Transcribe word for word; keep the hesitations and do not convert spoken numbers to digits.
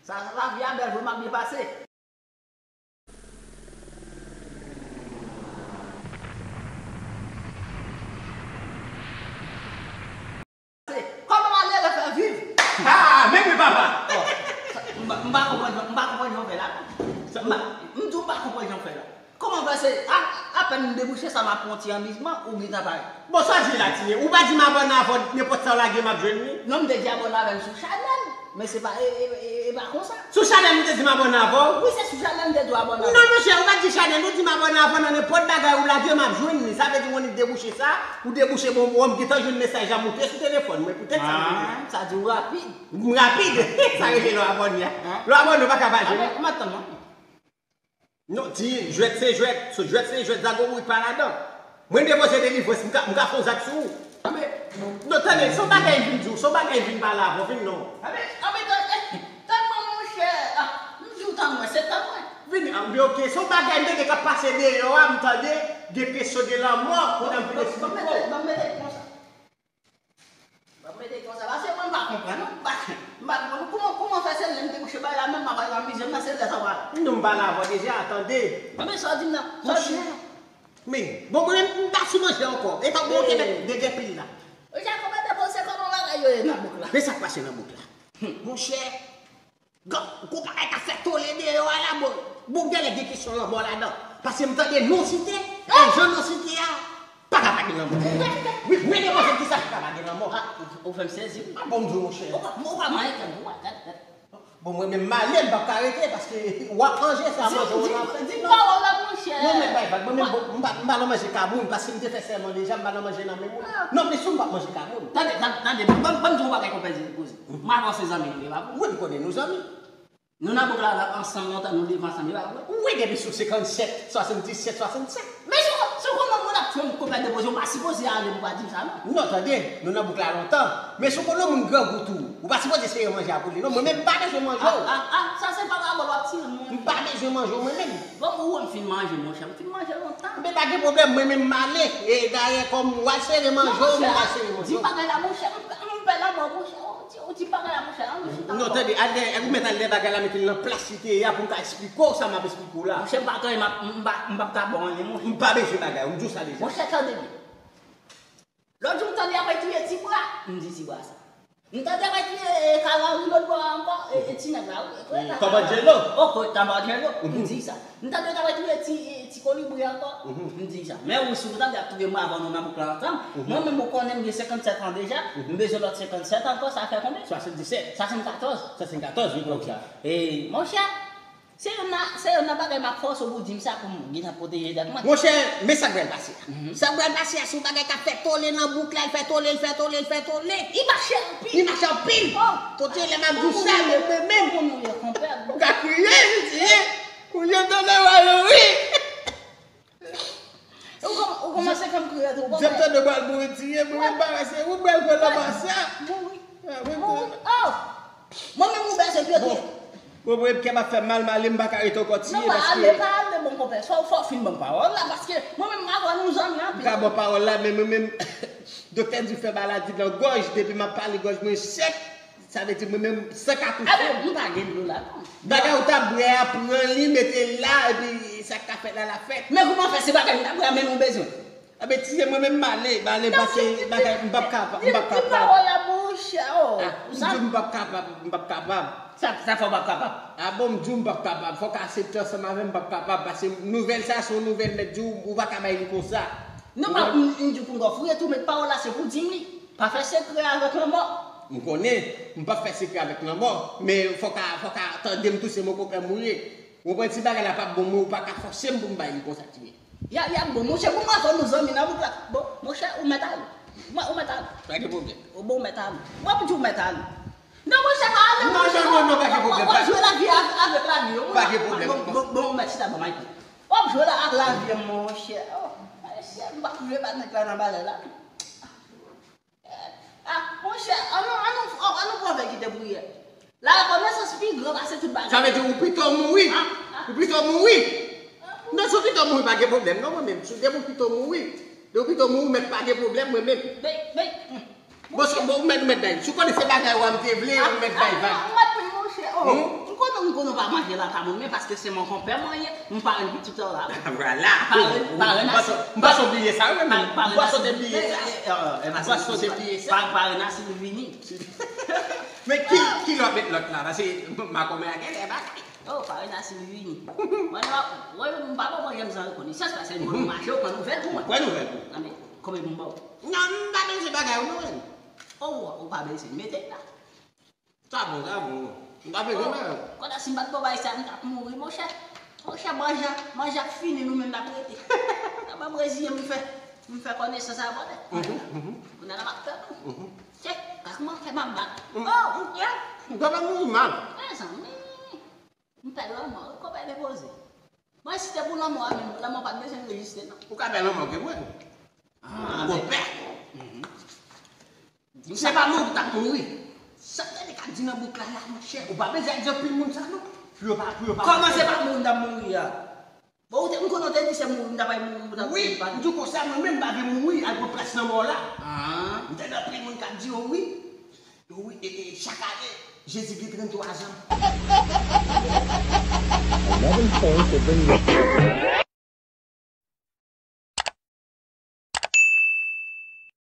Sa, lavi a bèl vre, m ap byen pase. Kòman malere fè viv? Ah, men wi, papa! M pa, m pa konprann, m pa konprann jan w fè la, non. M pa, m di w m pa konprann jan w fè la. Kòman fè se a, apèn m debouche sa m ap pran yon ti anmizman, ou gentan parèt? Bon, sa w di la, Tiye? Ou pa di m abòne avè w, nenpòt sa w lage m ap jwenn li? Non, m te di abòne avè m sou chanèl, men se pa, e, e, e, e pa konsa. Sou chanèl m te di m abòne avè w? Wi, se sou chanèl m te di w abòne avè m. Non, monchè, ou pa di chanèl, ou di m abòne avè w nan nenpòt bagay ou lage m ap jwenn li. Sa vle di w konn debouche sa, ou debouche bon, bon, m gentan jwenn mesaj la moute sou telefòn mwen, poutèt sa m di w. Ah, sa di w rapid. M rapid, sa rele lè w abòne a. Lè w abòne, ou pa ka pa jwenn. Ah, men, m ap tann, non. Non, ti, jwèt se jwèt. So, jwèt se jwèt, zago bourik pa ladan. Mwen depoze delivrans, m ka, m ka fè yon zak sou ou. Anben, non, tande, se yon bagay m vin di w, se yon bagay m vin pale avè w, vin non. Anben, anben, tann, tann mwen, monchè. Ah, m di w tann mwen, se tann mwen. Vin, anben, oke, se yon bagay m tande k ap pase deyò a, m tande, gen presyon, gen lanmò, kounye a m vin eksplike w. Ban m mete, ban m mete konsa. Ban m mete konsa, paske mwen m pa konprann, non. M pa, m pa konprann. Kòman, kòman fè se lè m debouche bagay la, menm m ap al nan mize m nan, se lè sa w pale? Non, m pale avè w deja, tande. Anben, sa w di m nan? Sa w di m? Monchè. Men, bon, mwen, m pa sou manje ankò. E tank bon, te mèt degèpi l la. Jacob, depoze kòman bagay yo ye nan bouk la? Men sa k pase nan bouk la? Monchè, gad, gwo bagay k ap fè tole deyò a la, bon. Bon, genlè gen kesyon lanmò ladan. Paske m tande non site, e jan non site a, pa ka pa gen lanmò. Wi, mwen depoze di sa, pa ka pa gen lanmò. Ah, ou, ou fè m sezi, wi. Ah, bon, m di w, monchè. Ou pa, ou pa manyen tèt ou, gad, gad. Bon, mwen menm m ale, m p ap ka rete, paske w ap manje sa, manje w nan fè. Di m pawòl la, monchè. Non, men bay vag. Mwen menm, bon, m pa, m pa nan manje ka moun, paske m te fè sèman deja, m pa nan manje nan men moun. Non, men si m p ap manje ka moun. Tande, tande, tande, ban, ban m di w yon bagay, konpè Dye poze. M avè w se zanmi nou ye, pa vre? Wi, m konnen nou zanmi. Nou nan bouk la ansanm lontan, nou leve ansanm, e pa vre? Wi, depi sou senkannsèt, swasanndisèt, swasannsèt. Men si w, si w konn yon moun ap fè yon konpè depoze, ou pa sipoze ale pou w pa di m sa, non. Non, tande, nou nan bouk la lontan. Men si w konn yon moun grangou tou, ou pa sipoze sere manje a pou li, non. Mwen menm, m pa bezwen manje w. Ah, ah, ah, sa se parabòl w ap tire, monchè. M pa bezwen manje w, mwen menm. Bon, ou wè m fin manje, monchè. M fin manje lontan. Men pa gen pwoblèm, mwen menm m ale. E dayè, kòm w al sere manje w, mwen al sere manje w. Di bagay la, monchè, m, m pè lanmò, monchè. Ou di, ou di bagay la, monchè, an nou chita. Non, tande, al dèyè, ou mèt al dèyè bagay la, mete l nan plas li te ye a pou m ka eksplike w sa m ap eksplike w la. Monchè, m pa tande, m ap, m pa, m p ap ka ba w anyen, monchè. M pa bezwen bagay, m di w sa deja. Monchè, tande byen. Lòt jou, m tande y ap retire Ti Bra. M di Ti Bra sa. M tande y ap retire, e, Kalanri lòt bò a ankò, e, e, ti nèg la, wi. Tom Angelo. Oh, Tom Angelo. M di sa. M tande y ap retire ti, e, ti Kolibri ankò. M di sa. Men wi, si w tande y ap touye mwen avan nou nan bouk la ansanm. Mwen menm, ou konnen m gen senkannsèt an deja. M bezwen lòt senkannsèt ankò, sa fè konbyen? Swasanndisèt. Swasannkatòz. Swasannkatòz, wi, konsa. E, monchè, Se youn nan, se youn nan bagay m ap fòse w pou w di m sa pou m gentan pwoteje tèt mwen. Monchè, men sa k pral pase a. Sa k pral pase a, se yon bagay k ap fè tole nan bouk la, l fè tole, l fè tole, l fè tole. Li mache anpil. Li mache anpil. Oh. Kote lè m ap di w sa, men, men, men. Ou moun ou ye, konpè. Ou ka kriye, li di, eh, ou jwenn tande bal ou, wi. Ou kòm-, ou kòmanse fè m kriye tou, konpè. Jwenn tande bal pou retire, mwen menm pa wè se ou pral pran lanmò sa. Mouri. Mouri. Oh! Mwen menm ou bèse pye tou. Bon, mwen kè m ap fè m mal, m ale, m pa ka rete ankò Tiye, paske. Non, pa ale, pa ale, bon, konpè. Fò, fò w fin ban m pawòl la, paske mwen menm m avè w nou zanmi anpil. M ka ba w pawòl la, men mwen menm, doktè di w fè maladi nan gòj, depi m ap pale, gòj mwen sèk, sa vle di mwen menm, san ka touche m. A bon, m pa gen dlo la, non. Bagay ou t ap bwè a, pran li, mete l la, epi sa k ka fèt la, l ap fèt. Men kòman fè se bagay m t ap bwè a menm ou bezwen? Anben, Tiye, mwen menm m ale, m ale, paske bagay, m p ap kapab, m p ap kapab. Di pawòl la, monchè, oh. Ah, m di w m p ap kapab, m p ap kapab. Sa, sa fè w p ap kapab? Ah bon, m di w m p ap kapab. Fò w ka aksepte ansanm avè m, m p ap kapab. Paske nouvèl sa, se yon nouvèl, mèt di w, ou pa ka bay li konsa. Non, pa pou m, m di w pou m ofri tou, men pawòl la, se pou w di m li. Pa fè sekrè avèk lanmò. M konnen, m p ap fè sekrè avèk lanmò, men fò w ka, fò w ka tande m tou, se mon konpè m ou ye. Ou konprann, si bagay la p ap bon, mwen, ou pa ka fòse m pou m bay li konsa, Tiye. Y a, y a, bon, monchè, bon, mwen avè w nou zanmi nan bouk la. Bon, monchè, ou mèt ale. Mwen, ou mèt ale. Pa gen pwoblèm. Bon, ou mèt ale. Mwen, pou di w mèt ale. Non, monchè, pa ale, non, monchè, non, non, non, pa gen pwoblèm, w ap jwe lavi avèk lavi, wi. Pa gen pwoblèm. Bon, bon, bon, ou mèt chita, bon, Michael. W ap jwe la ak lavi, monchè. Oh, monchè, m p ap jwe ba nèg la nan balè la. Ah, monchè, an nou, an nou, an nou pran vè kite priyè. Lakonesans pi gran pase tout bagay. Sa vle di ou pito mouri. Ah, ah. Ou pito mouri. Non, si w pito mouri, pa gen pwoblèm, non, mwen menm. Si w depi w pito mouri, depi w pito mouri, mèt pa gen pwoblèm, mwen menm. Bon, si, bon, ou mèt, ou mèt bay. Si w konnen se bagay ou a m te vle, ou mèt bay vag. Ah, ah, ou mèt, monchè, oh. Konnen m konnen w pa manje la ta mwen, men paske se mon konpè mwen ye, m pa renn pitit la. Vwala. Pa renn, pa renn M pa sot bliye sa, wi, men. M pa sot bliye sa. M pa sot bliye sa. Pa renn asil vini. Men ki, ki lòt met lòt la? Paske makomè a genlè bagay. Oh, pa renn asil vini. Mwen, mwen, m pa bon manje m san rekonesans, paske m konn mache, ou pran nouvèl pou mwen. Pran nouvèl pou mwen. Konbyen pou m ba w? Non, m pa bezwen bagay ou, non. Oh, ou pa bezwen mete la. Sa bon, sa bon. M pa bezwen bagay. Konnen si m pa t bon bagay sa, m t ap mouri, monchè. Monchè, manje, manje ap fini, nou menm n ap rete. Nan ban m reziye m fè, m fè konesans avè w. Kounye a la m ap tann ou. Chè, kak mwen fè m ap bat. Oh, yeah. M pa mouri mal. Mezanmi. M pè lanmò, wi, konpè depoze. Mwen, si te pou lanmò a menm, lanmò pa t bezwen rejistre, non. Ou ka pè lanmò ke mwen. Ah, konpè. Se pa mwen ki t ap mouri. Sa k tande k ap di nan bouk la la, monchè? Ou pa bezwen al di anpil moun sa, non. Pou yo pa, pou yo pa. Kòman se pa moun t ap mouri a? Bon, ou te, m konnen w te di se mouri, m ta pral mouri, m ta pral mouri. Wi, m di w konsa, mwen menm, m pa vle mouri, al pran plas lanmò la. Ah. M tande anpil moun k ap di yo wi. Yo wi, e, e, chak ane, Jezi gen trannntwa zan. Another point has been